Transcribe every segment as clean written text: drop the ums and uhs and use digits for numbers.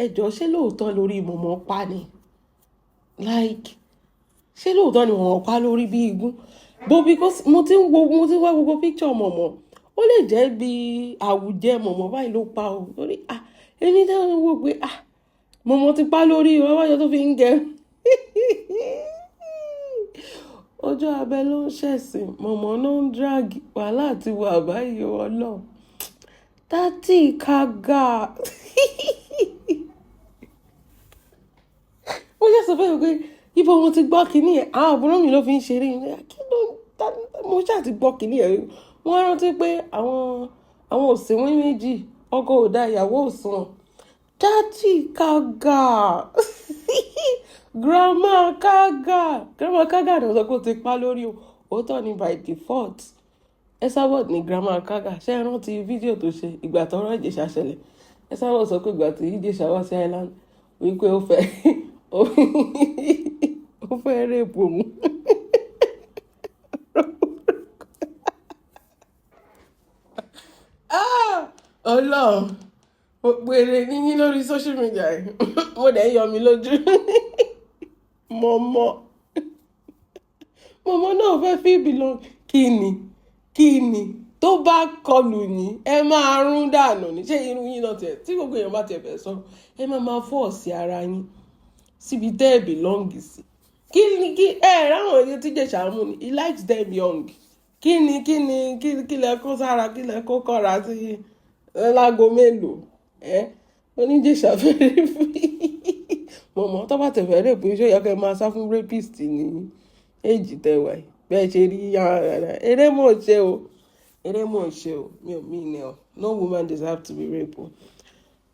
Ẹ jọ̀ọ́, ṣé lóòótọ́ lórí mọ̀mọ́ pa ni? Like, ṣé lóòótọ́ ni mọ̀mọ́ pa lórí bí igún? But because mo ti ń wo, mo ti ń wá gbogbo picture mọ̀mọ́, ó lè jẹ́ bí àwùjẹ mọ̀mọ́ báyìí ló pa o. Torí, ah, èmi náà ń wò pé, ah, mọ̀mọ́ ti pa lórí o, abájọ tó fi ń gẹ. Ojú abẹ ló ń ṣẹ̀sín, mọ̀mọ́ ló ń drag, wàhálà ti wà báyìí o, Ọlọ́run. Tati Kaga. Mo ṣe sọ fún ẹ pé ibo mo ti gbọ́ kíní ẹ̀, àwọn àbúrò mi ló fi ń ṣeré. Kí ló ń dá, mo ṣà ti gbọ́ kíní ẹ̀. Wọ́n rántí pé àwọn òsínwín méjì, ọkọ ò dá, ìyàwó ò sùn. Tati Kaga. Grandma Kaga. Grandma Kaga ni mo sọ pé ó ti pa lórí o. Òótọ́ ni by default. Esabod ni Grandma Kaga. Ṣé ẹ rántí fídíò tó ṣe ìgbà tó ọ̀rọ̀ Ìjẹ̀ṣà ṣẹlẹ̀? Esabod sọ pé ìgbà tí Ìjẹ̀ṣà wá sí Island, wípé ó fẹ́ rape òun. Ah! Ọlọ́run, mo pèrè níyín lórí social media yìí. Mo dẹ̀ ń yọ mi lójú. Mọ̀mọ́. Mọ̀mọ́ náà fẹ́ feel belong. Kí ni? Kí ni? Tó bá kọlù yín, ẹ máa rún dànù ní. Ṣé irun yín náà tiẹ̀? Tí gbogbo èèyàn bá tiẹ̀ fẹ́ sọ̀rọ̀, ẹ máa máa force ara yín síbi tẹ́ ẹ belong sí. Kí ni kí ẹ ráwọn èyí tí Ìjẹ̀ṣà mú ni? He likes them young. Kí ni, kí ni, kí, kí lẹ kó sára, kí lẹ kó kọ́ra sí lágo mélòó? Ẹ́, oníjẹ̀ṣà fẹ́ rape. Mọ̀mọ́ tó bá tẹ̀ fẹ́ rape, ṣé ó yẹ kí ẹ máa sá fún rapist ní age tẹ wà yìí? Bẹ́ẹ̀ ṣe rí eré mò ń ṣe o. Eré mò ń ṣe o. Mi ò mean ẹ o. No woman deserve to be raped o.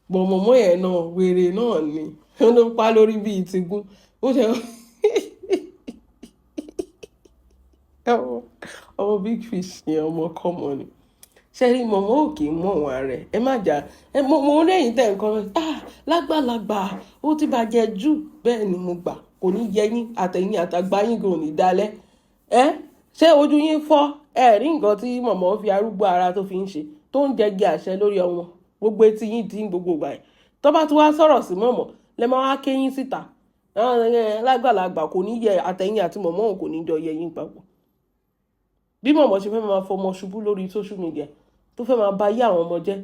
But mọ̀mọ́ yẹn náà, wèrè náà ni. Ó ló pa lórí bí i ti gún. Ó ṣe ọmọ big fish ni, ọmọ kọ́mọ ni. Ṣé rí mọ̀mọ́ ò kí ń mọ̀ wọ́n rẹ̀. Ẹ má jà. Ẹ mo, mo rí ẹ̀yin tẹ̀ ń kọ́. Ah, lágbàlagbà, ó ti bàjẹ́ jù. Bẹ́ẹ̀ ni mo gbà. Kò ní yẹ yín, àtẹ̀yìn àtàgbà yín gan ò ní dalẹ̀. Ẹ́, ṣé ojú yín fọ́? Ẹ rí nǹkan tí mọ̀mọ́ fi arúgbó ara tó fi ń ṣe, tó ń jẹgi àṣẹ lórí ọmọ. Gbogbo etí yín dín gbogbo ìgbà yẹn. Tó bá tún wá sọ̀rọ̀ sí mọ̀mọ́, lẹ máa wá ké yín síta. Lágbàlagbà kò ní yẹ àtẹ̀yìn àti mọ̀mọ́ òun kò ní jọ yẹ yín papọ̀. Bí mọ̀mọ́ ṣe fẹ́ máa fọmọ ṣubú lórí social media, tó fẹ́ máa ba ayé àwọn ọmọ jẹ́.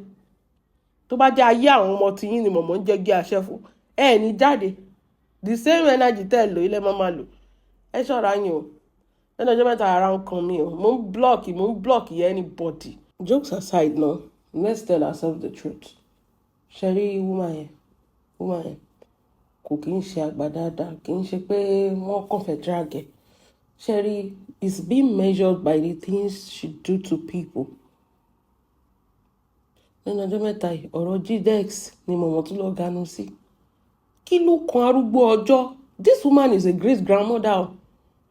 Tó bá jẹ́ ayé àwọn ọmọ tí yín ni mọ̀mọ́ ń jẹ́gi àṣẹ fún, ẹ ní jáde. The same energy tẹ́ ẹ lò ilẹ̀ máa máa lò. Ẹ ṣọ́ra yín o. Lẹ́nu ọjọ́ mẹ́ta ara ń kan mi o. Mo ń block anybody. Jokes aside now, let's tell ourselves the truth. Ṣé rí woman yẹn kò kí ń ṣe àgbà dáadáa, kì í ṣe pé wọ́n kàn fẹ́ drag ẹ̀. Ṣé rí, it's being measured by the things she do to people. Lẹ́nu ọjọ́ mẹ́ta yìí, ọ̀rọ̀ Gdex ni mọ̀mọ́ tún lọ ganu sí. Kí ló kan arúgbó ọjọ́? This woman is a great grandmother o.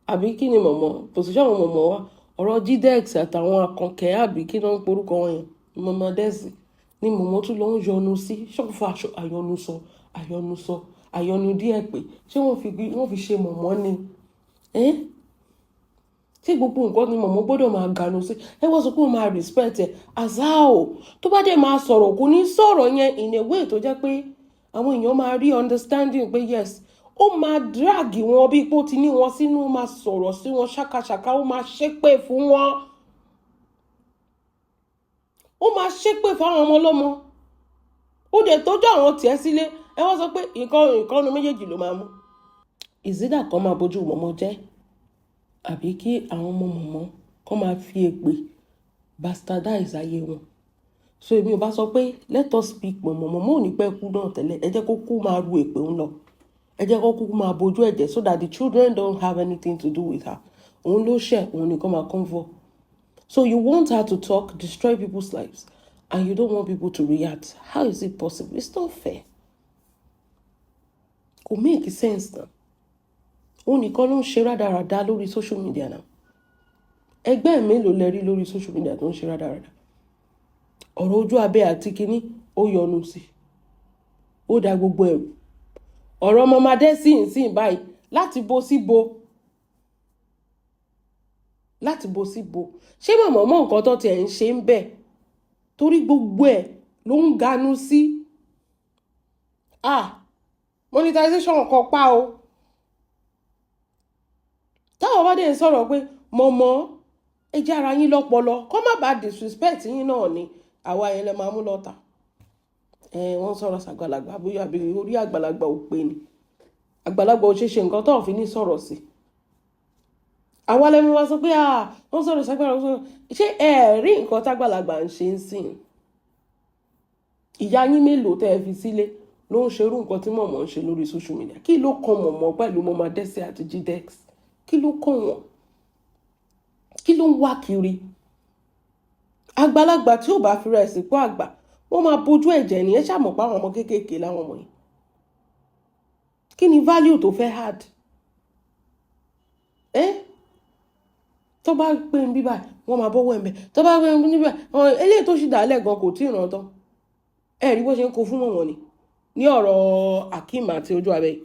Àbí kí ni mọ̀mọ́? Position mọ̀mọ́ wá. Ọ̀rọ̀ Gdex àtàwọn akànkẹ́ àbí kí ló ń porúkọ wọn yẹn? Mọ̀mọ́ Desi ni mọ̀mọ́ tún lọ ń yọnu sí. Ṣé wọ́n fa aṣọ àyọnusọ, àyọnusọ, àyọnu díẹ̀ pé ṣé wọ́n fi ṣe mọ̀mọ́ ni? Ẹ́, ṣé gbogbo nǹkan ni mọ̀mọ́ gbọ́dọ̀ máa ganu sí? Ẹ wọ́n sọ pé ó máa respect ẹ̀. Azao tó bá dẹ̀ máa sọ̀rọ̀, kò ní sọ̀rọ̀ yẹn in a way tó jẹ́ pé àwọn èèyàn máa rí understanding pé yes, ó máa drag wọn bí pé ó ti ní wọn sínú, ó máa sọ̀rọ̀ sí wọn ṣàkàṣàkà, ó máa ṣépè fún wọn. Ó máa ṣépè fún àwọn ọmọ ọlọ́mọ. Ó dẹ̀ tọ́jú àwọn tiẹ̀ sílé. Ẹ wọ́n sọ pé nǹkan ìkànnì méjèèjì ló máa mú. Ìsídà kan máa bójú mọ̀mọ́ jẹ́ àbí kí àwọn ọmọ mọ̀mọ́ kọ́ máa fi èpè bastardize ayé wọn. So èmi ò bá sọ pé let us speak mọ̀mọ́, mọ̀mọ́ ò ní pẹ́ kú náà tẹ́lẹ̀. Ẹ jẹ́ kó kú máa ru èpè ń lọ. Ẹ jẹ́ kó kú máa bójú ẹ̀jẹ̀ so that the children don't have anything to do with her. Òun ló ṣẹ̀, òun nìkan máa come for. So you want her to talk, destroy people's lives, and you don't want people to react. How is it possible? It's not fair. Kò make sense now. Òun nìkan ló ń ṣe rádaràda lórí social media now. Ẹgbẹ́ mélòó lẹ rí lórí social media tó ń ṣe rádaràda? Ọ̀rọ̀ ojú abẹ́ àti kínní ó yọnu sí. Ó da gbogbo ẹ̀rù. Ọ̀rọ̀ ọmọọmọdé sì ń sìn báyìí láti bo sí bo. Láti bo sí bo. Ṣé mọ̀mọ́ mọ̀ nǹkan tó tiẹ̀ ń ṣe ń bẹ̀? Torí gbogbo ẹ̀ ló ń ganu sí. Ah, monetization kọ pa o. Táwọn bá dé ń sọ̀rọ̀ pé mọ̀mọ́, ẹ jẹ́ ara yín lọ́pọlọ, kọ́ má bàa disrespect yín náà ni. Àwa yẹn lẹ máa mú lọ́tà. Ẹ wọ́n sọ̀rọ̀ sàgbàlagbà, bóyá àbí orí àgbàlagbà ò pé ni. Àgbàlagbà ò ṣe ṣe nǹkan tó fi ní sọ̀rọ̀ sí. Àwa lẹ́nu wa sọ pé wọ́n sọ̀rọ̀ sàgbàlagbà sọ̀rọ̀. Ṣé ẹ rí nǹkan tágbàlagbà ń ṣe ń sìn? Ìyá yín mélòó tẹ́ ẹ fi sílé ló ń ṣerú nǹkan tí mọ̀mọ́ ń ṣe lórí social media? Kí ló kan mọ̀mọ́ pẹ̀lú Mama Dẹ́sẹ̀ àti Gdex? Kí ló kàn wọ́n? Kí ló ń wá kiri? Àgbàlagbà tí ò bá fi rẹ̀ sípò àgbà, wọ́n máa bójú ẹ̀jẹ̀ ní. Ẹ ṣàmọ̀ pé àwọn ọmọ kéékèèké láwọn ọmọ yìí, kí ni value tó fẹ́ add? Ẹ́ tó bá pé ń bíbà, wọ́n máa bọ́wọ́ ẹ̀ ń bẹ̀. Tó bá pé ń bíbà, eléyìí tó sì dálẹ̀ gan kò tí ì ràn tán. Ẹ rí bó ṣe ń kó fún mọ̀mọ́ ni ní ọ̀rọ̀ Akeem àti ojú abẹ́,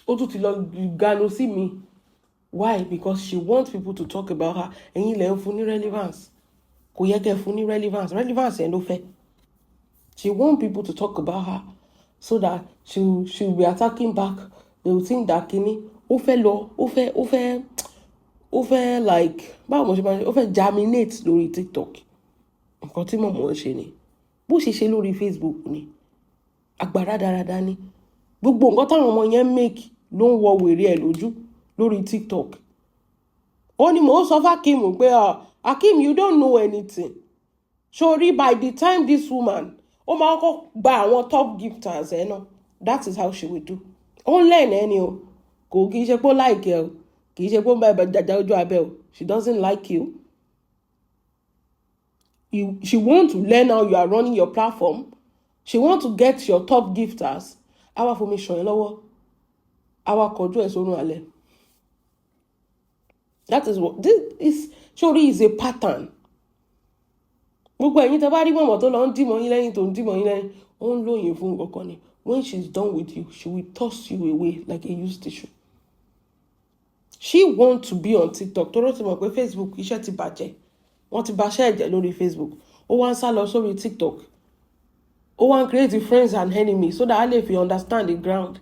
ó tún ti lọ ganu sí mi. Why? Because she wants people to talk about her. Ẹ̀yin lẹ ń fún ní relevance. Kò yẹ kẹ́ fún ní relevance. Relevance yẹn ló fẹ́. She want people to talk about her so that she will be attacking back. They will think that kini ó fẹ́ lọ, ó fẹ́ like, báwo mo ṣe máa ṣe, ó fẹ́ germinate lórí TikTok. Nǹkan tí mọ̀mọ́ ń ṣe ni bó ṣe ṣe lórí Facebook ni. Agbára dáradára ni gbogbo nǹkan táwọn ọmọ yẹn make ló ń wọ wèrè ẹ̀ lójú lórí TikTok. Ó ní mò ń sọ f'Akeem pé, "Akeem, you don't know anything." Sori, by the time this woman, ó máa kọ́kọ́ gba àwọn top gifters ẹ̀ náà. That is how she will do. Ó ń learn ẹni o. Kò kì í ṣe pé ó like ẹ o, kì í ṣe pé ó ń bá ẹ jàjà ojú abẹ́ o. She doesn't like you. She want to learn how you are running your platform. She want to get your top gifters. Àwa fomi ṣàn yín lọ́wọ́, àwa kọjú ẹ̀ sórun alẹ́. That is what this is. Sori, is a pattern. Gbogbo ẹ̀yin tẹ́ bá rí mọ̀mọ́ tó lọ ń dìmọ̀ yín lẹ́yìn, tó ń dìmọ̀ yín lẹ́yìn, ó ń lóyìn fún nǹkan kan ni. When she is done with you, she will toss you away like a used tissue. She want to be on TikTok tó ló ti mọ̀ pé Facebook, iṣẹ́ ti bàjẹ́, wọ́n ti baṣẹ́ ẹ̀jẹ̀ lórí Facebook. Ó wá ń sá lọ sórí TikTok, ó wá ń create friends and enemies so that a lè fi understand the ground,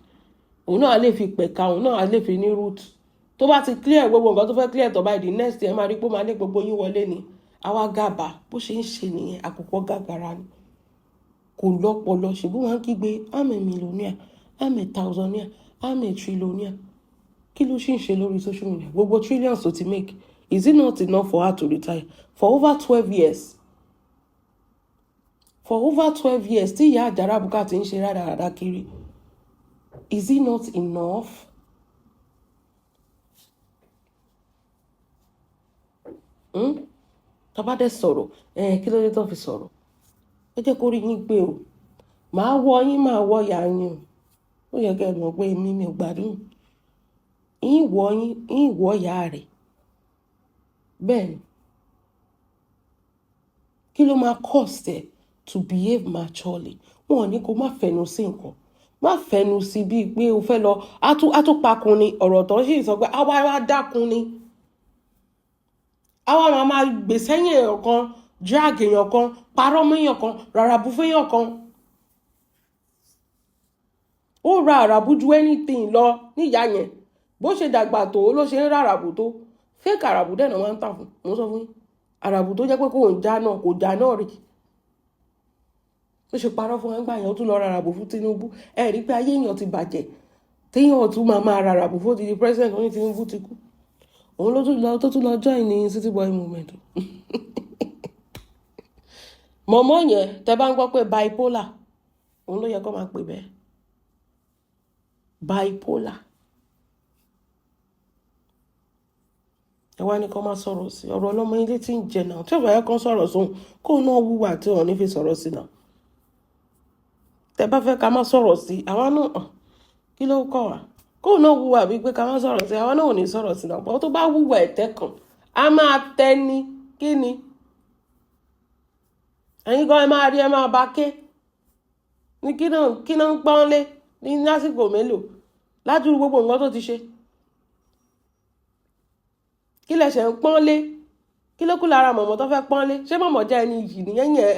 òun náà a lè fi pẹ̀ka, òun náà a lè fi ní root. Tó bá ti clear gbogbo nǹkan tó fẹ́ clear tó báyìí, the next year, máa rí pé ó máa lé gbogbo yín wọlé ni. Àwa gàbà bó ṣe ń ṣe nìyẹn. Àkùkọ gàgàrà ni, kò lọ́pọlọ. Ṣùgbọ́n wọn kígbe, "I'm a millionaire, I'm a thousandaire, I'm a trillionaire." Kí ló ṣì ń ṣe lórí social media? Gbogbo trillions tó ti make, is it not enough for her to retire for over 12 years? For over 12 years tí ìyá àjàrà bùkà ti ń ṣe rádaràda kiri, is it not enough? Hmm? Tá bá dẹ̀ sọ̀rọ̀ ẹ, kí ló dé tó fi sọ̀rọ̀? Ẹ jẹ́ kó rí yín pé o, màá wọ yín, máa wọ ìyá yín o. Ó yẹ kẹ́ ẹ mọ̀ pé èmi mi ò gbádùn yín. Wọ yín, yín wọ ìyá rẹ̀. Bẹ́ẹ̀ ni. Kí ló máa cost ẹ to behave maturely? Wọn ò ní kó má fẹnu sí nǹkan, má fẹnu sí bíi pé o fẹ́ lọ atúpakun ni. Ọ̀rọ̀ tó ń sì sọ pé àwa wá dákun ni, àwa máa gbè sẹ́yìn èèyàn kan, drag èèyàn kan, parọ́ mọ́ èèyàn kan, ràràbù fún èèyàn kan. Ó ra àràbù ju anything lọ níyà yẹn. Bó ṣe dàgbà tó ló ṣe ń ra àràbù tó fake. Àràbù dẹ̀ náà máa ń tà fún. Mo sọ fún yín, àràbù tó jẹ́ pé kò ń já náà, kò já náà rí. Ó ṣe parọ́ fún wọn gbà yẹn, ó tún lọ ra àràbù fún Tinubu. Ẹ rí i pé ayé èèyàn ti bàjẹ́, téèyàn tún máa máa ra àràbù fún odidi president. Wọn ní Tinubu ti kú, òun ló tún lọ, tó tún lọ join ní City Boy Movement. Mọ̀mọ́ yẹn, tẹ́ bá ń gbọ́ pé bipolar, òun ló yẹ kó máa pè bẹ́ẹ̀, bipolar. Ẹ wá ní kó má sọ̀rọ̀ sí ọ̀rọ̀ ọlọ́mọ ilé tí ń jẹ náà. Tí ò bá yẹ kó sọ̀rọ̀ sóhun, kó náà wúwà tí wọn ní fi sọ̀rọ̀ sí náà. Tẹ́ bá fẹ́ ká má sọ̀rọ̀ sí àwa náà, kí ló kọ́ wa? Kó náà wúwà bíi pé ká má sọ̀rọ̀ sí, àwa náà ò ní sọ̀rọ̀ sí náà. Pọ̀ tó bá wúwà ẹ̀tẹ́ kan, a máa tẹ́ ní kí ni ẹ̀yin gan, ẹ máa rí, ẹ máa bá ké ní kí náà, kí náà ń pọ́n lé ní lásìkò mélòó ládùúgbò gbogbo nǹkan tó ti ṣe. Kí lẹ̀ṣẹ̀ ń pọ́n lé? Kí ló kù lára mọ̀mọ́ tó fẹ́ pọ́n lé? Ṣé mọ̀mọ́ jẹ́ ẹni yìí ní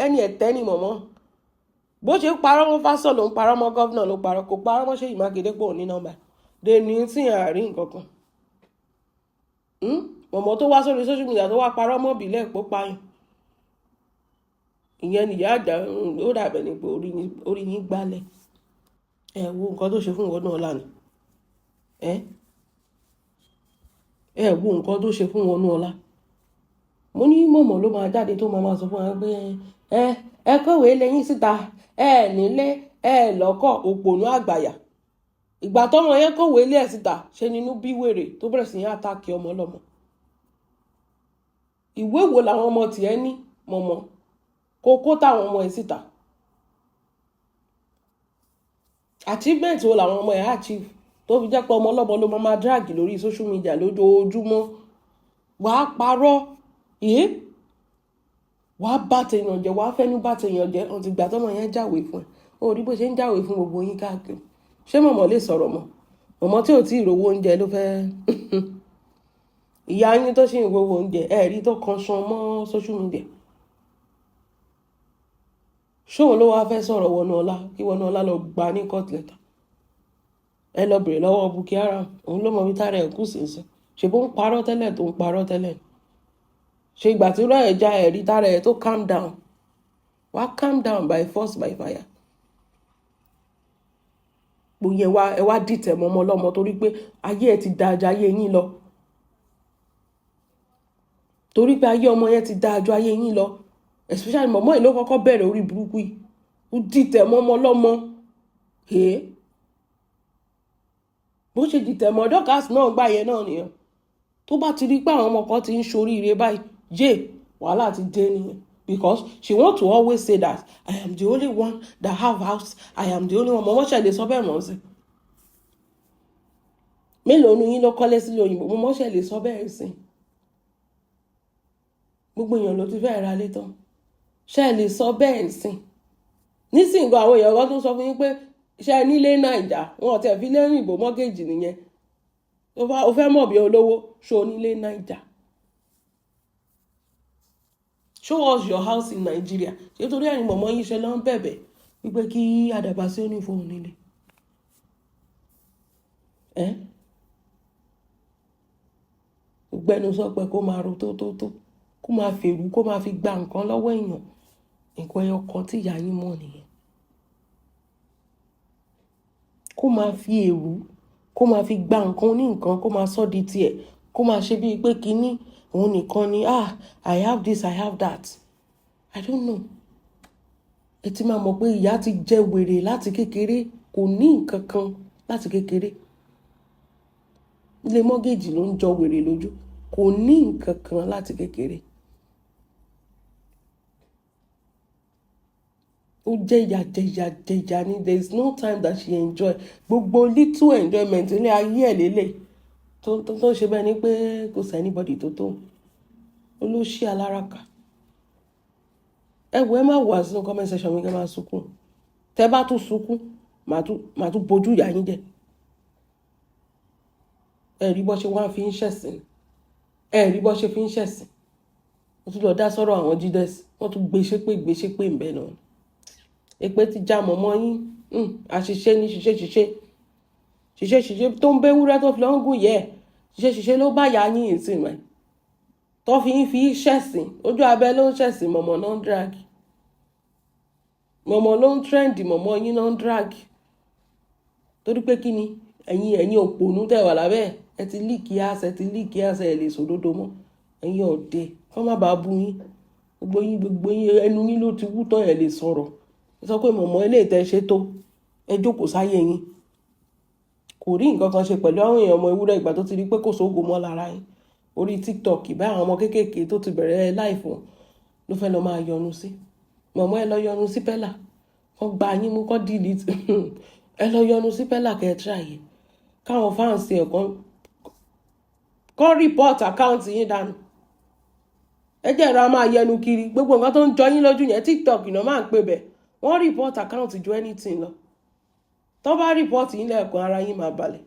ẹni ẹ̀tẹ́ ni mọ̀mọ́? Bó ṣe ń parọ́ mọ́ fásọ̀ ló ń parọ́ mọ́ governor, ló parọ́, kò parọ́ mọ́ Ṣèyí Mákindé pò ní nọ́mbà dèní tí àárín nǹkan kan. Mọ̀mọ́ tó wá sórí social media tó wá parọ́ mọ́ ìbílẹ̀ pó pààyàn, ìyẹn nìyá àjà. Ó dàbẹ̀ ni pé orí yín gbálẹ̀. Ẹ wo nǹkan tó ṣe fún ìwọ náà lánàá. Ẹ wo nǹkan tó ṣe fún wọn ọlá. Mo ní mọ̀mọ́ ló máa jáde tó máa sọ fún wa pé ẹ kọ̀wé lẹ́yìn síta, ẹ nílé, ẹ lọ́kọ̀, òpònú àgbàyà. Ìgbà tọ́mọ yẹn kọ̀wé lé ẹ̀ síta, ṣe nínú bí wèrè tó bẹ̀rẹ̀ sí ní attack ọmọ ọlọ́mọ. Ìwé wo làwọn ọmọ tiẹ̀ ní, mọ̀mọ́? Kó kó táwọn ọmọ ẹ̀ síta. Achievement wo làwọn ọmọ ẹ̀ achieve tó fi jẹ́ pé ọmọ ọlọ́mọ ló máa drag lórí social media lójoojúmọ́? Wàá parọ́, yìí wàá bá tèèyàn jẹ́, wàá fẹ́nu bá tèèyàn jẹ́. Ọ̀n ti gbà tọ́mọ yẹn jáwèé fún ẹ, ó rí bó ṣe ń jáwèé fún gbogbo yín káàkiri. Ṣé mọ̀mọ́ lè sọ̀rọ̀ mọ́? Mọ̀mọ́ tí ò tí ì rówó oúnjẹ ló fẹ́ ìyá yín tó ṣì ń rówó oúnjẹ, ẹ rí tó kan ṣan mọ́ social media. Ṣóun ló wáá fẹ́ sọ̀rọ̀ wọnú ọlá, kí wọnú ọlá lọ gbà ní court letter? Ẹ lọ bèrè lọ́wọ́ Bukky Haram, òun ló mọ ibi tára ẹ̀ kù sí sí. Ṣe bó ń parọ́ tẹ́lẹ̀, tó ń parọ́ tẹ́lẹ̀? Ṣe ìgbà tí rọ́ ẹ̀ já, ẹ̀ rí tára ẹ̀ tó calm down. Wá calm down by force by fire. Gbogbo yẹn wá, ẹ wá dìtẹ̀ mọ́ ọmọ ọlọ́mọ torí pé ayé ẹ ti dáa ju ayé yín lọ, torí pé ayé ọmọ yẹn ti dáa ju ayé yín lọ. Especially mọ̀mọ́ yìí ló kọ́kọ́ bẹ̀rẹ̀ orí burúkú yìí, ó dìtẹ̀ mọ́ ọmọ ọlọ́mọ. Èé, bó ṣe dìtẹ̀ mọ́ Dorcas náà gbà yẹn náà nìyẹn. Tó bá ti rí pé àwọn ọmọ kan ti ń ṣoríire báyìí, yé, wàhálà ti dé nìyẹn, because she want to always say that I am the only one that have house, I am the only one. Mọ̀mọ́ ṣe lè sọ bẹ́ẹ̀ mọ́ sí? Mélòó nu yín ló kọ́lé sílé òyìnbó? Mọ̀mọ́ ṣe lè sọ bẹ́ẹ̀ sí? Gbogbo èèyàn ló ti fẹ́ ra lé tán. Ṣe lè sọ bẹ́ẹ̀ sí nísìnyí gan? Àwọn èèyàn kan tó sọ fún yín pé ṣe nílé Naija, wọn ò tẹ̀ fi lẹ́rìn ìbò mọ́gẹ́jì nìyẹn. O fẹ́ mọ̀ bí olówó, ṣó nílé Naija? Show us your house in Nigeria. Ṣé torí ẹ̀yin mọ̀mọ́ yín ṣe ló ń bẹ̀bẹ̀ wípé kí àdàbà sí òní fóun nílé ẹ́ gbẹnu sọ pé kó máa ro tó tó tó, kó máa fèrú, kó máa fi gba nǹkan lọ́wọ́ èèyàn? Nǹkan ẹyọ kan tí ìyá yín mọ̀ nìyẹn, kó máa fi èrú, kó máa fi gba nǹkan oní nǹkan, kó máa sọ di tiẹ̀, kó máa ṣe bíi pé kínní òun nìkan ni. Ah, I have this, I have that, I don't know. Ẹ ti máa mọ̀ pé ìyá ti jẹ wèrè láti kékeré. Kò ní nǹkan kan láti kékeré. Ilé mọ́gẹ́jì ló ń jọ wèrè lójú. Kò ní nǹkan kan láti kékeré. Ó jẹ́ ìyà, jẹ ìyà, jẹ ìyà ni. There is no time that she enjoy. Gbogbo little enjoyment ilé ayé ẹ̀ lélẹ̀ tó ń ṣe bẹ́ẹ̀ ni pé kò sí anybody tó tó olóṣì aláràkà. Ẹ wo, ẹ má wà sínú comment section mi kẹ́ máa sunkún. Tẹ́ bá tún sunkún, màá tún bójú ìyá yín jẹ́. Ẹ rí bó ṣe wá fi ń ṣẹ̀sìn, ẹ rí bó ṣe fi ń ṣẹ̀sìn. Wọ́n tún lọ dá sọ́rọ̀ àwọn jídẹ́sì, wọ́n tún gbé ṣépè, gbé ṣépè ń bẹ̀ náà. Èpè ti já mọ̀mọ́ yín. Àṣìṣe ní ṣiṣẹ́ ṣiṣẹ́ ṣiṣẹ́ ṣiṣẹ́ tó ń bẹ́wúrẹ́ tó fi lọ́ ń gùn yẹ ṣiṣẹ́ ṣiṣẹ́ ló bá yà yín ìsìn rẹ̀ tó fi ń fi ṣẹ̀sìn. Ojú abẹ́ ló ń ṣẹ̀sìn. Mọ̀mọ́ náà ń drag, mọ̀mọ́ ló ń trend, mọ̀mọ́ yín náà ń drag. Torí pé kí ni? Ẹ̀yin òpònú tẹ̀ wà lábẹ́ ẹ ti lick ass, ẹ ti lick ass, ẹ lè sòdodo mọ́. Ẹ̀yin ọ̀dẹ̀, kọ́ má bàa bu yín. Gbogbo yín, gbogbo yín, ẹnu yín ló ti wú tán, ẹ lè sọ̀rọ̀. Ẹ sọ pé mọ̀mọ́ ilé ìtẹ́ ṣe tó ẹ jókòó sáyé yín, kò rí nǹkan kan ṣe pẹ̀lú àwọn èèyàn ọmọ ewúrẹ́. Ìgbà tó ti rí pé kò sóògùn mọ́ lára yín orí TikTok báyìí, àwọn ọmọ kéékèèké tó ti bẹ̀rẹ̀ láìfò ló fẹ́ lọ máa yọnu sí. Mọ̀mọ́, ẹ lọ yọnu sí pẹ́là, kọ́ gba yín mú, kọ́ delete. Ẹ lọ yọnu sí pẹ́là, kẹ́ ẹ try ẹ̀, káwọn fans ẹ̀ kọ́ report account yín dànù. Ẹ jẹ́ ìrọ̀ a máa yẹnu kiri. Gbogbo nǹkan tó ń jọ yín lójú yẹn, TikTok náà máa ń pè bẹ̀. Wọ́n report account ju anything lọ. Tó bá report yín lẹ́ẹ̀kan, ara yín máa balẹ̀.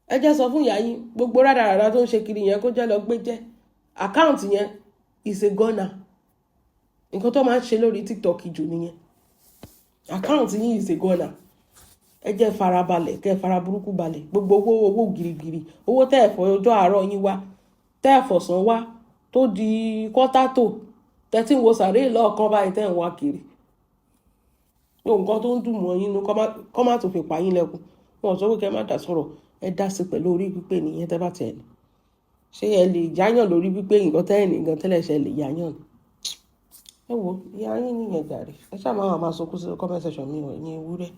Ẹ jẹ́ sọ fún ìyá yín, gbogbo rádaràda tó ń ṣe kiri yẹn, kó jẹ́ lọ gbé jẹ́ account yẹn is a gunner. Nǹkan tó máa ń ṣe lórí TikTok jù nìyẹn. Account yín is a goner. Ẹ jẹ́ farabalẹ̀, kẹ́ ẹ fara burúkú balẹ̀. Gbogbo owó, owó girigiri, owó tẹ́ ẹ̀ fọ ọjọ́ àárọ̀ yín wá, tẹ́ ẹ̀ fọ̀sán wá, tó di kọ́tà tó tẹ́tí ń wo sàréè lọ́ọ̀kan báyìí tẹ́ ń wá kiri, nǹkan tó ń dùn mọ́ yín nú, kọ́ má tó fi pa yín lẹ́kùn. Wọn ò sọ pé kẹ́ má dá sọ̀rọ̀, ẹ dá sí pẹ̀lú orí pípé nìyẹn. Tẹ́ bá tiẹ̀ ní, ṣé ẹ lè yáyàn lórí pípé? Nǹkan tẹ́ ẹ̀ ní nǹkan tẹ́lẹ̀, ṣe lè yáyàn ni? Ẹ wo ìyá yín nìyẹn jàre. Ẹ ṣáà máa máa sọkún sí comment section mi ò ní ewúrẹ́.